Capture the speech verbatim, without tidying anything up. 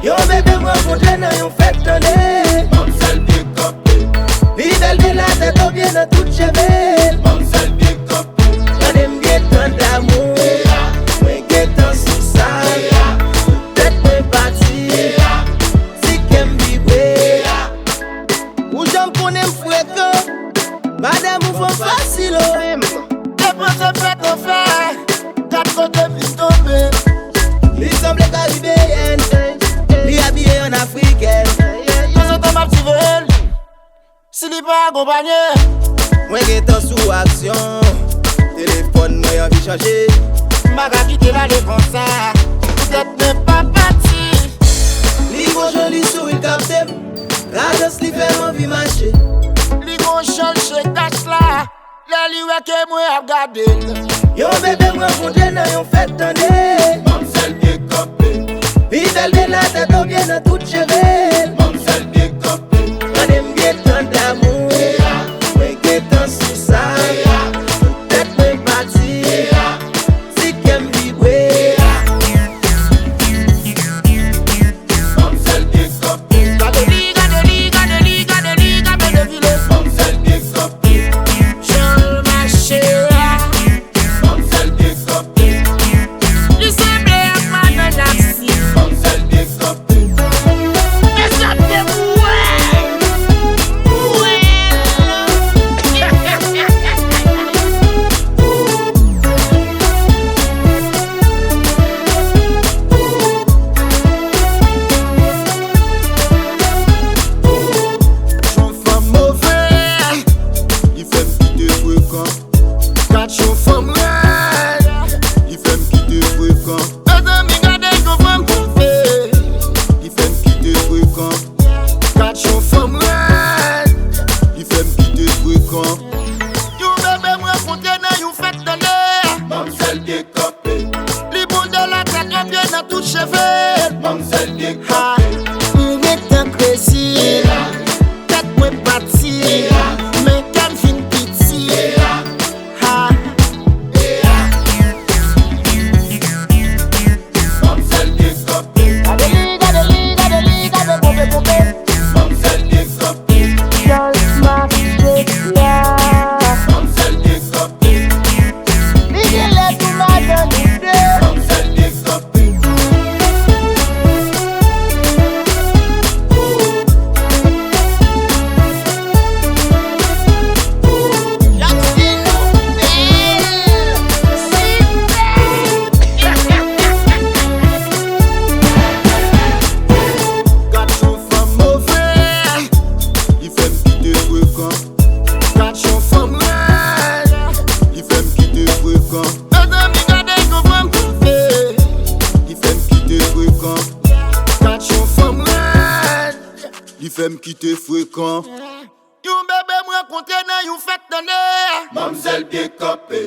Yon bebe m rankontre nan yon fèt, tande. Manmzèl byen kanpe. Li bèl, byen la tèt o pye nan tout cheve l. Manmzèl byen kanpe. Gade m gentan damou. Mwen gentan sou sa. Tèt mwen pati. Ti kè m vibre. Ou janm konnen m frekan. Madanm ou fanm fasil o. Depanse fèt anfè. Gad kote m vin tonbe. Li sanble karibeyèn. Li abiye an afrikèn. Tanzantan m ap siveye l. Si li pa akonpanye. Mwen gentan sou aksyon. Telefòn mwen anvi chanje. M pa ka kite l ale konsa. Poutèt men pa pati. Li gon joli souri k ap te m. Radans li fè m anvi mache. Li gon jan l chek dach la. Lè li wè ke mwen ap gade l. Yon bebe m rankontre nan yon fèt, tande. Manmzèl byen kanpe. Li bèl, byen la tèt o pye nan tout cheve l. Manmzèl byen kanpe. Tande m gentan damou. Mwen gentan sou sa. Tèt mwen pati. Ti kè m vibre. Manmzèl byen kanpe. Gade li, gade li, gade li, gade li k ap devile. Manmzèl byen kanpe. Jan l mache a. Manmzèl byen kanpe. Li sanble ak madan Jackson. Manmzèl byen kanpe. Mesye ap te boure. Boure. Yon fanm move, li fè m kite frekan. Gad yon fanm rèd, li fè m kite frekan. Mezanmi, gade yon fanm move, li fè m kite frekan. Gad yon fanm rèd, li fè m kite frekan. Yon bebe m rankontre nan yon fèt, tande. Manmzèl byen kanpe. Li boule la tèt o pye nan tout cheve. Manmzèl byen kanpe. M gentan krezi. Tèt mwen pati. Men kè m vin piti. Ha. Manmzèl byen kanpe. Gade li, gade li, gade li, gade konpe, konpe. Manmzèl byen kanpe. Jan l mache a. Manmzèl byen kanpe. Li genlè tou madan nou de. Manmzèl byen kanpe. Gad yon fanm move, li fè m kite frekan. Gad yon fanm rèd, li fè m kite frekan. Mezanmi, gade yon fanm move, li fè m kite frekan. Gad yon fanm rèd, li fè m kite frekan. Yon bebe m rankontre nan yon fèt, tande. Manmzèl byen kanpe.